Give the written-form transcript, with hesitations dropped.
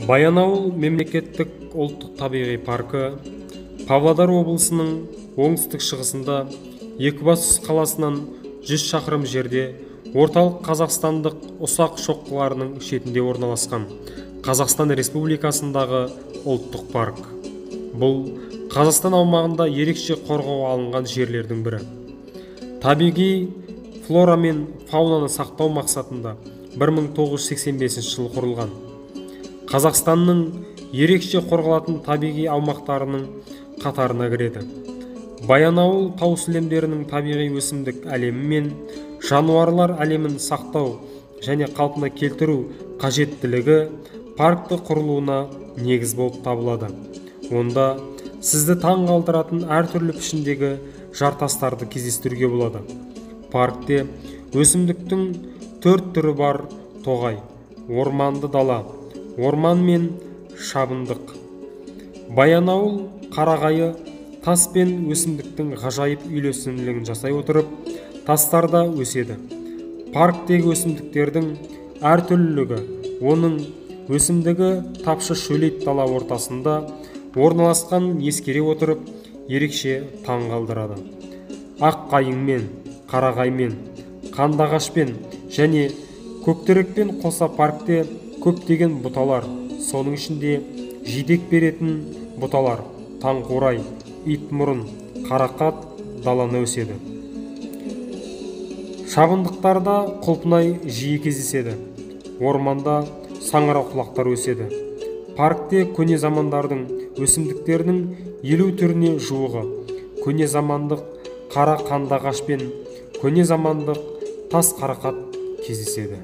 Баянауыл мемлекеттік ұлттық табиғи паркі Павлодар облысының оңтүстік шығысында Екібастұз қаласынан 100 шақырым жерде орталық қазақстандық ұсақ шоқыларының шетінде орналасқан Қазақстан Республикасындағы ұлттық парк. Бұл Қазақстан аумағында ерекше қорғауға алынған жерлердің бірі. Табиғи флора мен фаунаны сақтау мақсатында 1985 жылы құрылған. Қазақстанның ерекше қорғалатын табиғи аумақтарының қатарына кіреді. Баянауыл тау сілемдерінің табиғи өсімдік әлемі мен жануарлар әлемін сақтау және қалпына келтіру қажеттілігі паркті құрылуына негіз болып табылады. Онда сізді таң қалдыратын әртүрлі пішіндегі жартастарды кездестіруге болады. Паркте өсімдіктің 4 түрі бар: тоғай, орманды дала, орман мен шабындық. Баянауыл қарағайы тас пен өсімдіктің ғажайып үйлесімділігін жасай отырып, тастарда өседі. Парктегі өсімдіктердің әртүрлілігі оның өсімдігі тапшы шөлейт дала ортасында орналасқанын ескере отырып, ерекше таң қалдырады. Ақ қайыңмен, қарағаймен, қандағашпен және көктерекпен қоса паркте көптеген бұталар, соның ішінде жидек беретін бұталар, таңқурай, итмұрын, қарақат даланы өседі. Шабындықтарда құлпынай жиі кездеседі. Орманда саңырауқұлақтар өседі. Паркте көне замандардың өсімдіктерінің 50 түріне жуығы, көне замандық қара қандағаш пен көне замандық тас қарақат кездеседі.